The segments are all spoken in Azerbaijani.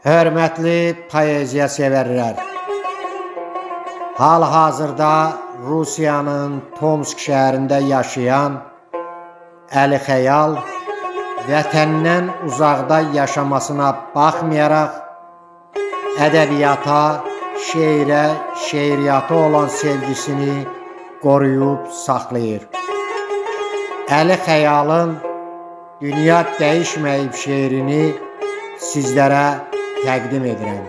Hörmətli poeziya sevərlər. Hal-hazırda Rusiyanın Tomsk şəhərində yaşayan Əli Xəyal vətəndən uzaqda yaşamasına baxmayaraq ədəbiyyata, şeirə, şeiriyyata olan sevgisini qoruyub saxlayır. Əli Xəyalın Dünya Dəyişməyib şeirini sizlərə təqdim edirəm.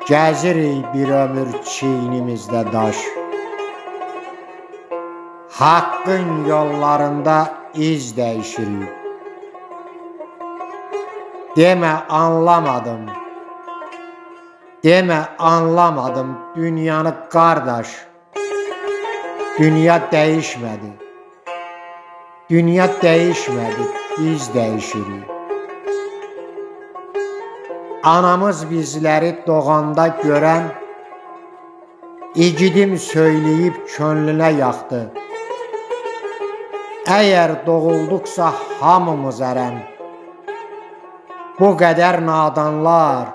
Gəzirik bir ömür çiynimizdə daş. Haqqın yollarında iz dəyişirik. Demə anlamadım. Demə anlamadım dünyanı qardaş. Dünya dəyişmədi. Dünya dəyişmədi, biz dəyişirik. Anamız bizləri doğanda görən igidim söyləyib könlünə yaxdı. Əgər doğulduqsa hamımız ərən, bu qədər nadanlar,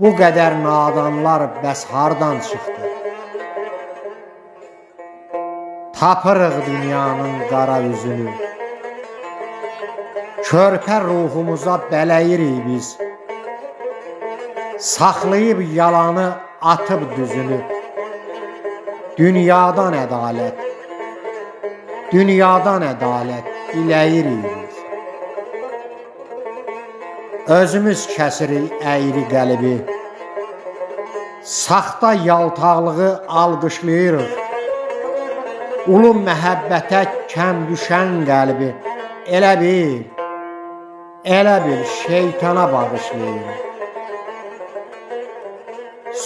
bu qədər nadanlar bəs hardan çıxdı? Tapırıq dünyanın qara üzünü. Körpə ruhumuza bələyirik biz. Saxlayıb yalanı, atıb düzünü. Dünyadan ədalət, dünyadan ədalət diləyirik biz. Özümüz kəsirik əyri qəlbi. Saxta yaltaqlığı alqışlayırıq. Ulu məhəbbətə kəm düşən qəlbi elə bir şeytana bağışlayırıq.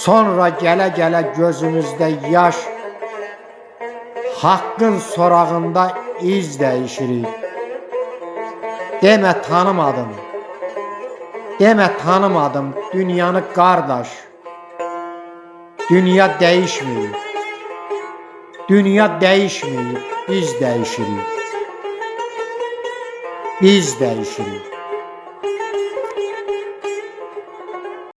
Sonra gələ-gələ gözümüzdə yaş, haqqın sorağında iz dəyişirik. Demə tanımadım, demə tanımadım dünyanı qardaş. Dünya dəyişməyib, dünya dəyişməyib, biz dəyişirik. Biz dəyişirik.